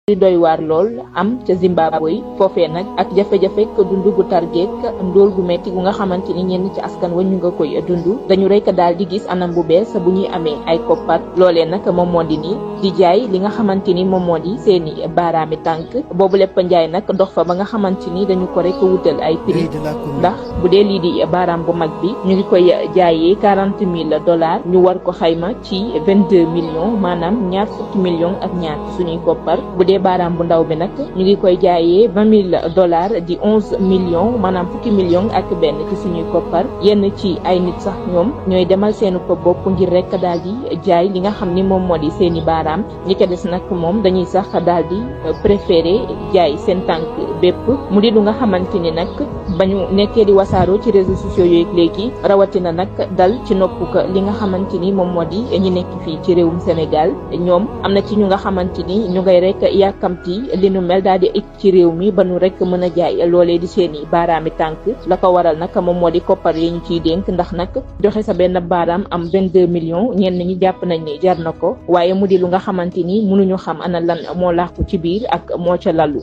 di doy waar lool am ca Zimbabwe foofee nag ak jafe-jafe dund gu targeek ndóol gu metti gu nga xamante ni ñenn ci askan wa ñu nga koy dund dañu rek daal di gis anam bu bees bu ñuy amee ay koppar loolee nag moom moo di ni di jaay li nga xamante ni moom moo di seeni baaraami tànk boobu lépp njaay nag dox fa ba nga xamante ni dañu ko rek wutal ay prix ndax bu dee lii di baaraam bu mag bi ñu ngi koy jaayee $40,000 ñu war ko xayma ci 22 millions maanaam ñaar fukki millions ak ñaar suñuy koppar bu dee baaraam bu ndaw bi nag ñu ngi koy jaayee $20,000 di 11 millions maanaam fukki millions ak benn ci suñuy koppar yenn ci ay nit sax ñoom ñooy demal seenu ko bopp ngir rek daal di jaay li nga xam ni moom moo di seeni baaraam ñi ko des nag moom dañuy sax daal di préféré jaay seen tànk bépp mu di lu nga xamante ni nag bañu nekkee di wasaaroo ci réseaux sociaux yooyu léegi rawatina nag dal ci nopp ko li nga xamante ni moom moo di ñi nekk fii ci réewum Sénégal ñoom am na ci ñu nga xamante ni ñu ngay rek yàkkamti li nu mel daal di ik ci réew mi ba nu rek mën a jaay loolee di seeni baaraami tànk la ko waral nag moom moo di koppar yi ñu ciy dénk ndax nag joxe sa benn baaraam am 22 millions ñenn ñi jàpp nañ ni jar na ko waaye mu di lu nga xamante ni mënuñu xam ana lan moo làqu ci biir ak moo ca lalu